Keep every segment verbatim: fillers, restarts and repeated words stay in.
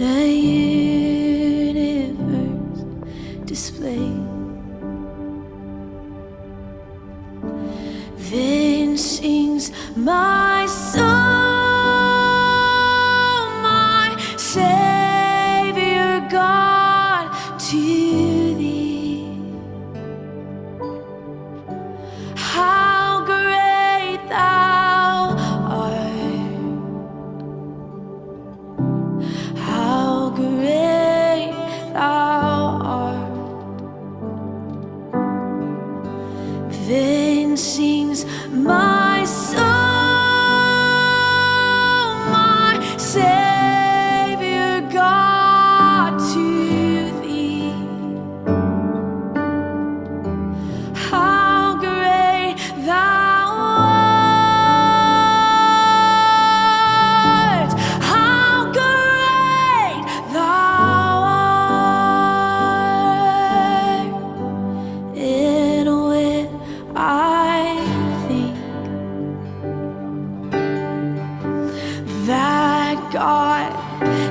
The universe display. Then sings my soul, my Savior God, to thee. How great thou art. How great thou art. Then sings my soul, my Savior God, to thee. How great thou art, how great thou art. And when I think that God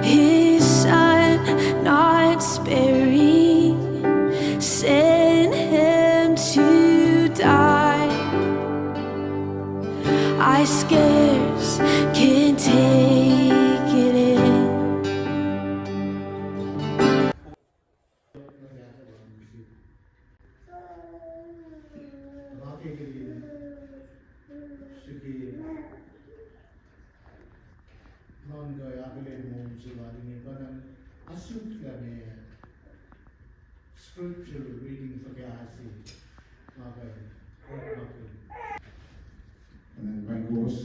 his Son, not sparing, sent him to die, I scarce can take it in. Nuhn kuh akihlen moul se lal inge pa na, asukla me scripture reading fuhkah se, ma kuh, ma kuh. And then my goes.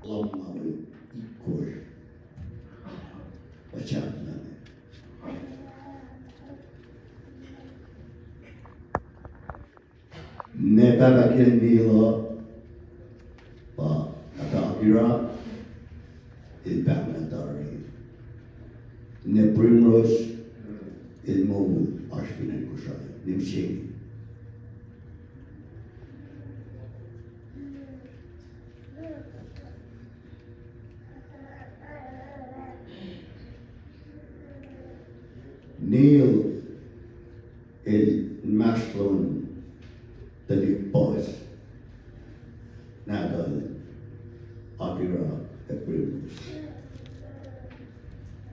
Lamna we ikor. Pacap na. Ne pahpah kiyacl Neil uh pa Atakira, el pahpah na tari. Ne Primrose, el moul oasr fin acn Kosrae, ne mihsenge. Neil el inmahsrlon tuhlihk puhs nahtuhl Akira ac Primus.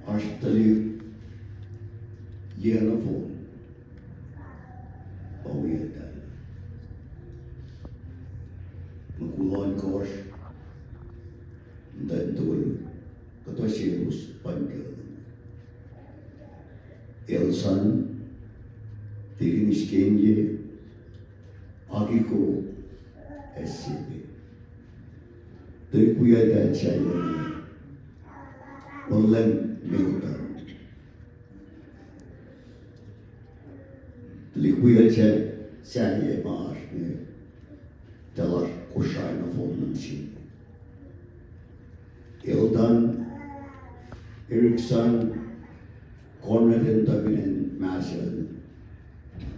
Oasr tuhlihk yac nohfohn pa wiyacl tahl. Mukul ohnkohsr, muhtwacn tolu, kuhtuh selos pa inkucl. Elson, Tikinis Kenye, Akiko, ac Sepe. Tuhlihk wiyacl tahl sahyac, Ollen Milton. Tuhlihk wiyacl sahyac ma oasr inge, tuh oasr Kosrae nohfohn nuh sin Eldon Erickson, Cornell in Dublin, Marshall,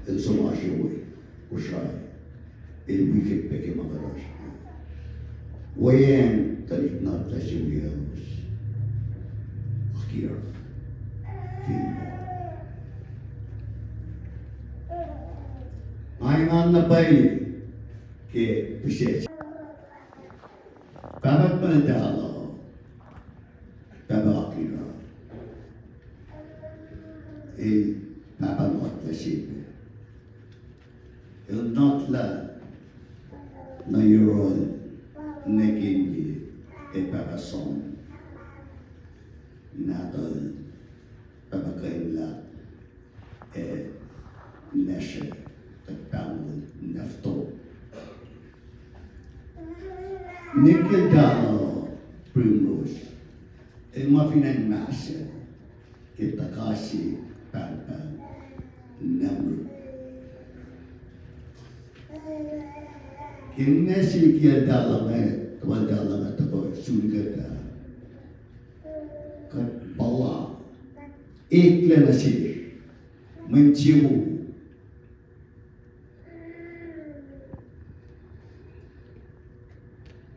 el som oasr we Kosrae, el wi ke pac ke ma kuht oasr. Weacng tuhlihk nuhnak se wiyaclos. Akira. Fin. Nga engan na pwacye. ke pihsac. Pahpah Maltala, Pahpah Akira, el pahpah notlah sepac. El notlah nuh yohrohl Nekindi, ac Pahpah Son, nahtuhl Pahpah Keinla, ac Nashe, kuht pahngon Nafto. Nick el tahlah Primrose, el ma fin acn Mahsel, ke Takasi pahtpaht Nemru. Ke ninac se kiyacl tahlah inge, tuh el tahlah inge tuhkuh sun kuht ah, kuht puhla eklac nuh sesr, mweyen sucu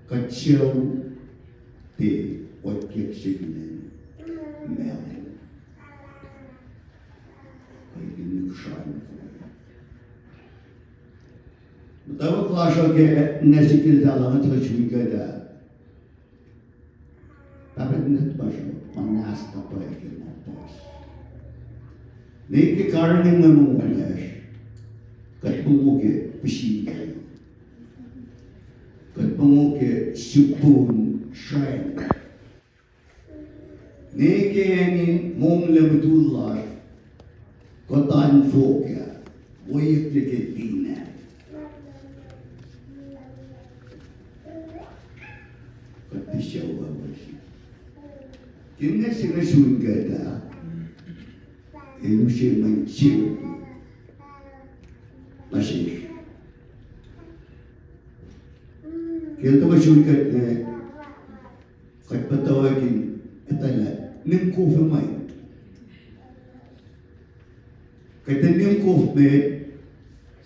kuht sucu, tiac otkek sifilpac mahlwem. Kuht in srihke. Muhtwacwacack lasr uh ke ninac se kiyacl tahlah inge tuhkuh sun kuht ah, pahpah ninac tuhmasr uh muhnahs na pwacye ke ma puhs. Ne ke karihngihn mwe mongo lasr, kuht mongo ke pihsin kac. Kuht mongo ke srihpen srihk. Ne ke acn in monglac mutul lasr, kuht an fokah, woiyac ke pin ah. Kuht tiac sucu uh. Ke ninac se inge sun kuht ah, el use mwe sucu nuh sesr. Ke el tuhkuh sun kuht inge, kuht muhtwacwacack in etuh lah nihm kof ma kuht ac nihm kof me,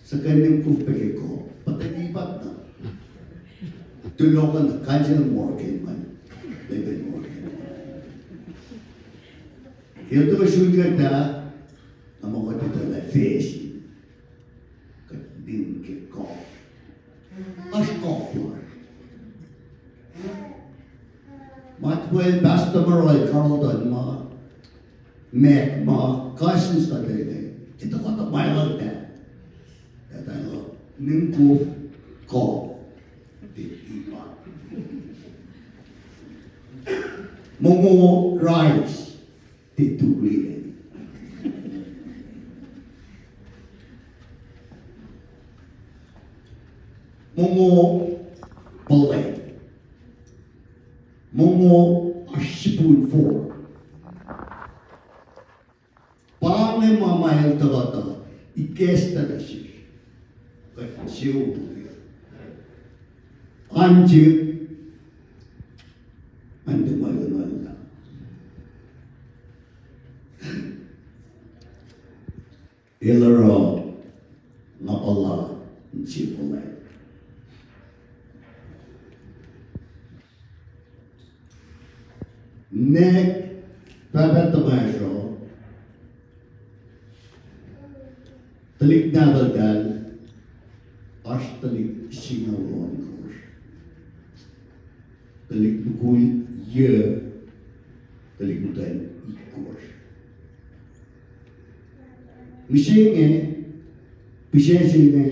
suc kuh nihm kof pac ke kuh, pa tuh lipat na. Tulohkuh na council morgan ma, Leben morgan. Ke el tuhkuh sun kuht ah, na ma kuht etuh lah facsin, kuht nihm ke kuh. Oasr kuh lasr. Matwacl Pastor Murray Carlton ma, Mac ma, cousins tuh tiac, tiac tuhkuh tuh ma luhngta. Etuh lah nihm kof kuh. Mongo rice, tiac tui. Mongo puhlaik. Mongo oasr srihpen fork. Pa inge ma ma el tuhkuh tuh ikacslah nuh sesr. Kuht sucu an se, an tuh ma luhngta. El oruh nga puhla in sifil. Ninac pahpah tuhmwacsr uh, tuhlihk nahtuhltahl, oasr tuhlihk singucul ohnkohsr. Tuhlihk mukul yuc, tuhlihk muhtwacn itkohsr. Mihsenge, pihsac se inge,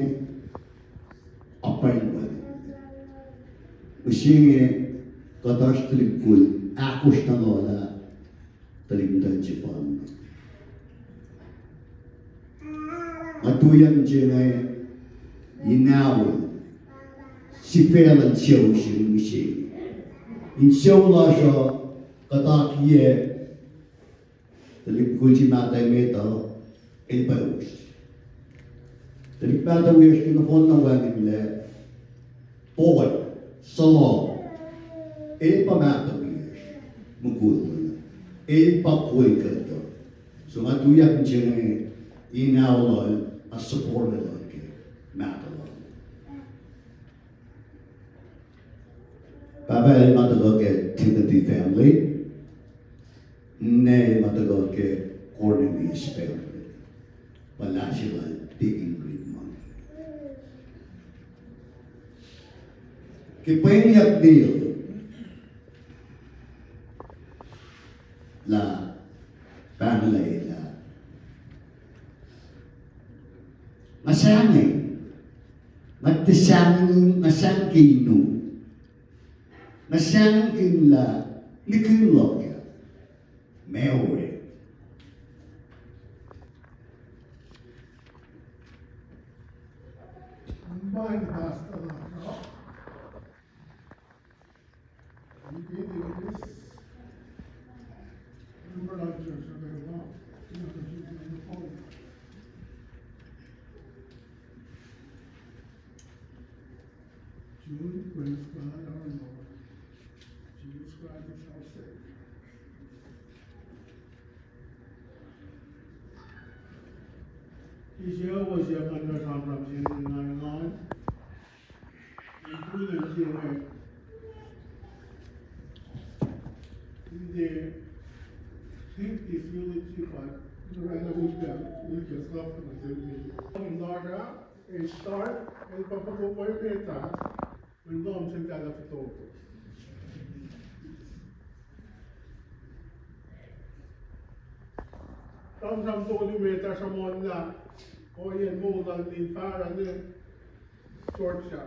apwacr wacngihn. Mihsenge, kuht oasr tuhlihk mukul ahkosr nuh loal ah, tuhlihk muhtwacn sefanna. Nga tuyak inse inge, in aol, sifacl in sucu se mihsenge. In sucu lasr uh, kuht akiyac, tuhlihk mukul se mahtuh met uh, el pa us. Tuhlihk mahtuh wiyacsr ke nohfohn na wacngihnlac, Paul, Saul, el pa mahtuh wiyacsr, mukul, el pa kol kuhtuh. So nga tuyak inse inge, in aol lal, a support lal ke mahtuh lal. Pahpah el ma tuhkuh ke Timothy family, ninac ma tuhkuh ke Cornelius family. Pa lah se lal Deacon Green ma. Ke pweng yak nil la pahnglac lah nga sahngweng, nga tiac sahngweng, nga sahngweng ke inu, nga sahngweng lah nihkihn luhk ah meoe. Mine pastor lah. June, praise God, our Lord Jesus Christ is our Savior. Israel was young under Abraham, Israel, nine nine. Including the, uh, in the fifty theology, but the right of them, we just love them, they, in order, a start, and Papa go by me, that we know I'm saying that of the Tam sam tolu met ah sruhmuhn lah, ohiyacn moul lal Neil Farrar, Georgia.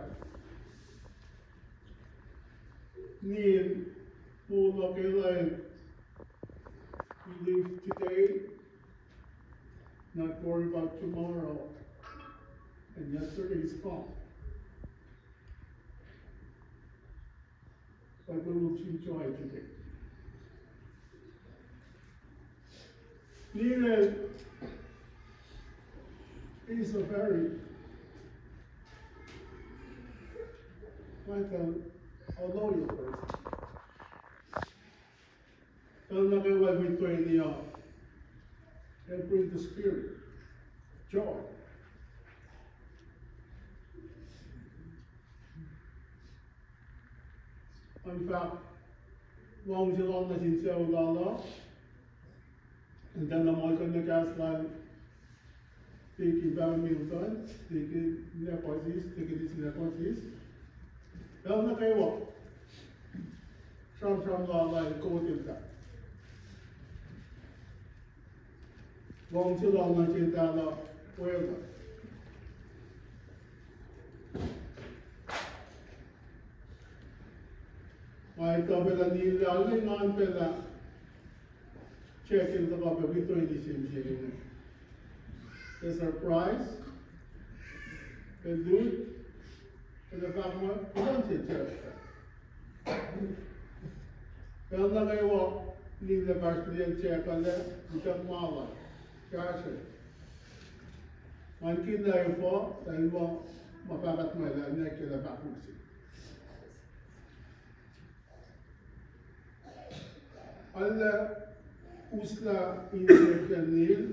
Neil, moul lal Neil, he lives today, not worry about tomorrow, and yesterday is gone. But we will enjoy today. Neil is a very, like a, a loyal person. Pacl nuh kwewa el wi toeni uh, and bring the spirit, joy. In fact, luhngse lal nuh sin sucu lal uh, in tuh na muhlkuhnlah kahs lal, Deacon Van Milton, Deacon Neposis, Deaconess Neposis. Pacl nuh kwewa, sramsram lal ah, kotel ta. Luhngse lal nuh sin tala wela. Nga etuh pacl ah Neil ah, engan pacl ah Jack el tuhkuh pac wi toeni se mihsenge. The surprise, the loot, and the fact ma, kuloh nuh sel Jack. Pacl nuh kwewa Neil el fahsr nuh sel Jack ah lah, utuck ma lal, kahsruh. Ngan kihn lah efuh, tuh in ma, ma pahtpaht ma lah, nwacklah lah fahk nuh sel. Arlac uslah in Jack ah Neil.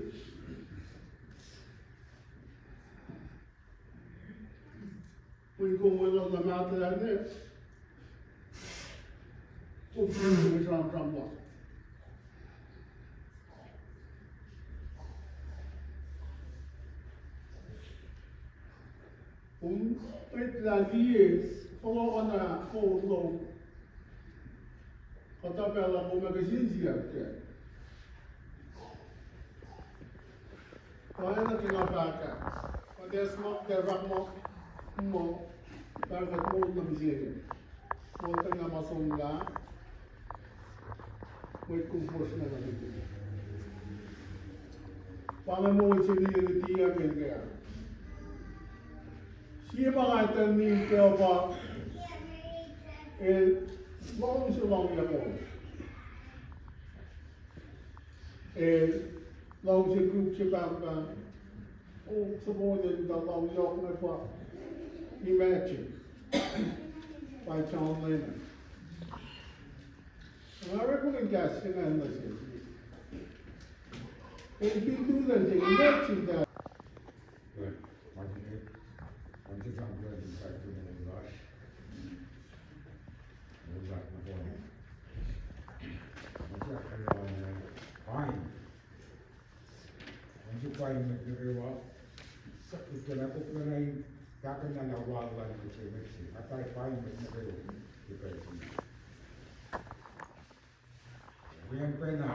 Mweyen kom weluhl na mahtuh lah ne, kom sramsram lal. Kom mwet lah liye, fohlohkohna kol lom. Kuhtuh pacl uh kom ac kihsin siyuck kac. Pwacyena ke nga fahk ah, kuht ac smack tacl fahk muh, muh, tacl kuht moul nuh mihsenge. Moul kuht na ma som lah, mwet kom force na nuh mihsenge. Pa inge moul se nil tiac ke kac. Sie ma nga etuh Neil kac pa, el luhngse luhngyak moul. El luhngse group se pahngpahng. O, supported the luhngyak inge pa Imagine by John Lennon. Nga orekmakihn kahs se ingacn nuh sel. El fin tulan se Imagine that. Fine. Once you find that you give up, suck it, you're not open. Tahkuhna na wal luhn mwet se, mwet se, nga tai paing mwet nuh kwewa ke pacl se. Weacng pacna,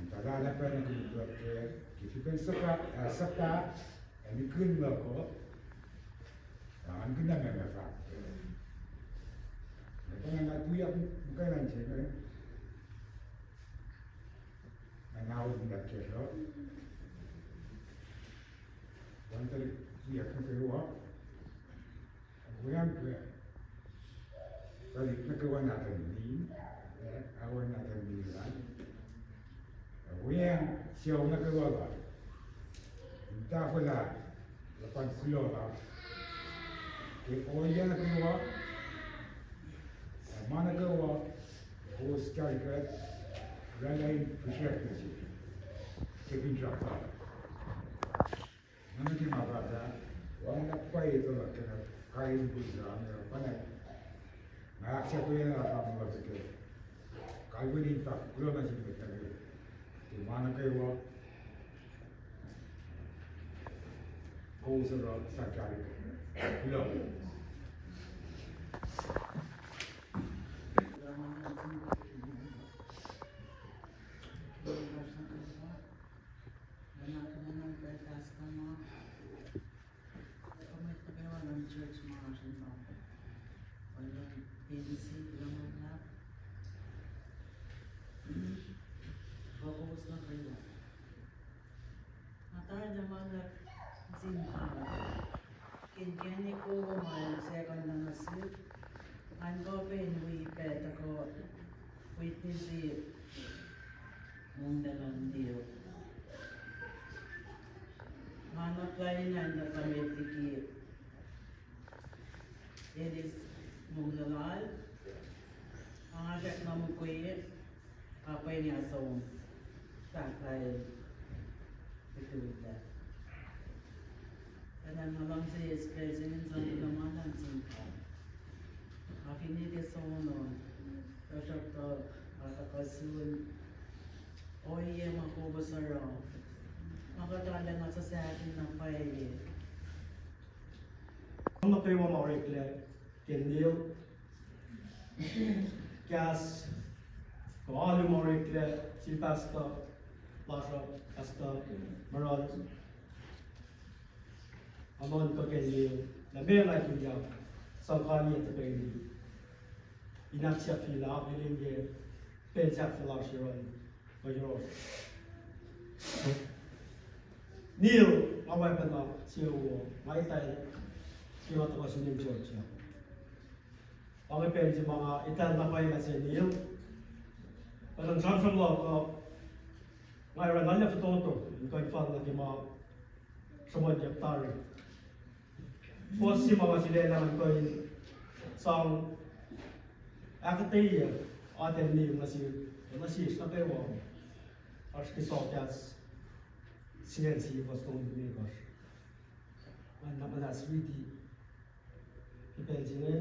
in tuhlalah pacna ke kuht ke, ke srihpen suhpah, ah, suhpah, ac nikihn luhk uh, ah, an kihn na ma fahk. Na pacna nga tuyak muhkwena se inge. Nga na ut in ahkkahlwemye. Wan tuhlihk nuh kwewa. Weacng pac, tuhlihk nuh kwewa nahtuhl Lim, eh, ac wan nahtuhl Milan. Weacng sucu nuh kwewa la, in tahfwelah luhpan kuloh la ke ohiyac nuh kwewa, ac ma nuh kwewa, kowos kahsruh kuht, oraclah in pihsrack nuh sesr ke finsrak lal. Nga nuh ke ma pahpah, wacngihn pwacye tuh luhk ke na kain pihsrack, nga pacna, nga ahksahfyelah sramsram luhk ke kalweni in fahk kuloh nuh sin mwet nuh kwewa ke ma nuh kwewa kowos oruh sang kahsruh kuloh. Nga tarilacna ma luhlahp sin God ke inkacnek wowo ma El sahkuhnlah nuh sihk, ngan kuh pac in wi pac tuhkuh witness-i monglac luhn Neil. Nga nuh pwacye na in tuhkuh met liki eis monglac lal, nga srackna mukwi, nga pwacye nga som fahk lah el itulah. Pacna nga luhngse eis president sang kuloh ma luhn sin God. Nga finne tiac soenna, tuhsruhktuh nga tuhkuh sun ohiyac ma kowos oruh, ma kuht arulacna sahfahna pwacye. Nuh kwewa ma oreklac ke Neil, kahs kuh alu ma oreklac sin pastor lasr uh, Pastor Moran, anuhnkuh ke Neil, lah meac nga tuyak sang kaliyac tuhkweni in ahksahfyelah, akihlen ke pacl sahflah lasr yohrohl, yohrohl Neil, nga oacpacna sucu, nga etail ke nga tuhkuh sun acn Georgia. Pa inge pacl se ma nga etail na pwacye nuh sel Neil. Pacl in sramsram luhk uh, nga oruh na lah fototo in kuh in fal nuh ke ma sruhmuhnyuck tari. Fuhs se ma nga sulaclah in kuh in sang ahkuhtweyac atacn Neil nuh sesr, nuh sesr nuh kwewa, oasr ke Soakas singucul sie fuhs tolngoul limekohsr. Nga na muhnahs riti ke pacl se inge.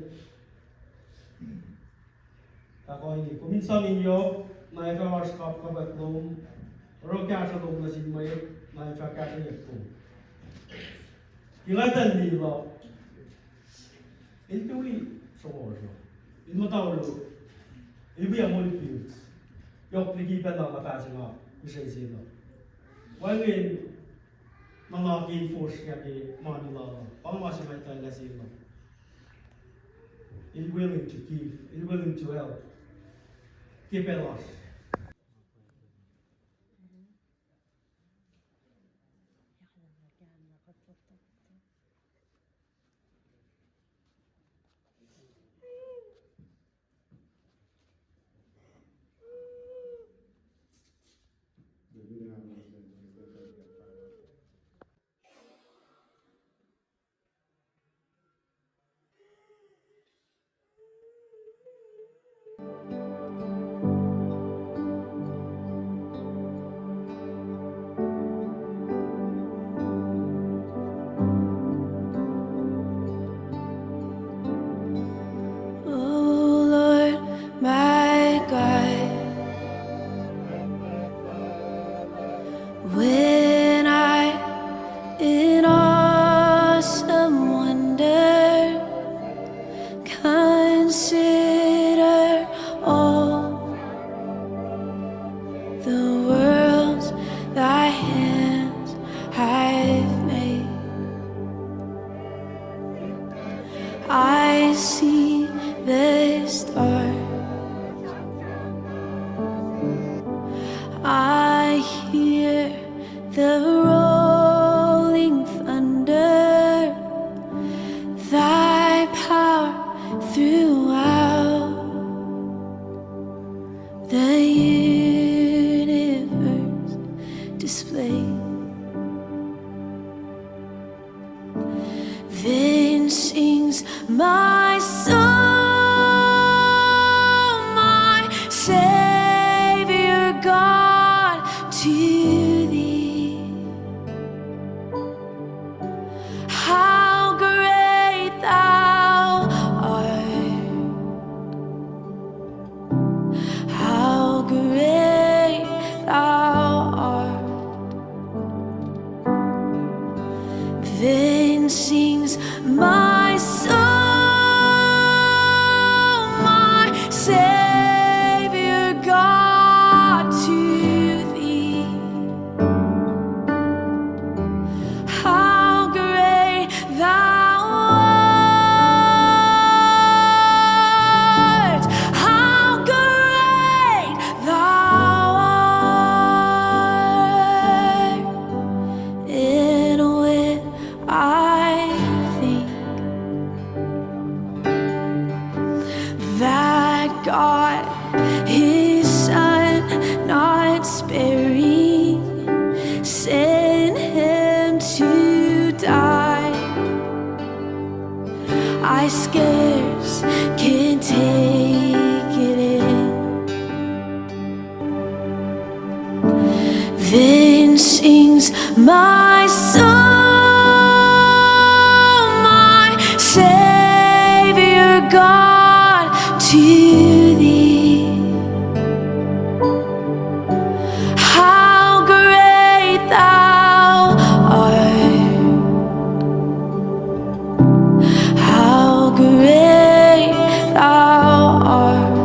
Ahkkahlwemye, kom in sang in yohk, na ac fah oasr kapkapwack lom, oruh kahsruh lom nuh sin mwet, na ac fah kahsrweyuck kom. Ke nga etuh Neil uh, el tui srohsr, el muhta olu, el wi moul piuts. Yohk liki pacl na nga fahsr nga mihsenge se na, wacngihn nuhnak in fosrngah ke mani lal uh. Pa inge ma se ma etail lah se na, el willing to give, el willing to help ke pacl lasr. see the stars. I hear the rolling thunder, thy power throughout the universe displayed. Then sings my soul, my Savior God, to thee. How great thou art. How great thou art. Then sings my soul, my Savior God, to thee. How great thou art, how great thou art. And when I think that God his Son, not sparing, sent him to die, I scarce can take it in. Then sings my soul, my Savior God, to thee. How great thou art. How great thou art.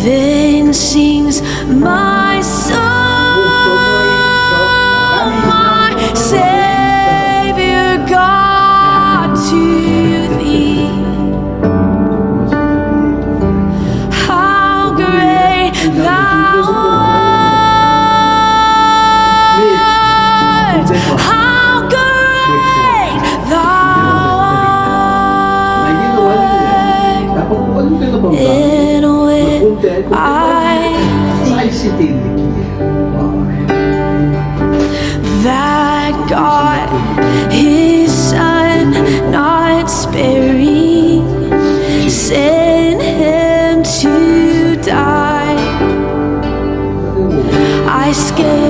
Then sings my soul, my Savior God, to thee. How great thou art, how great thou art. And when I think that God his Son, not sparing, sent him to die, I scarce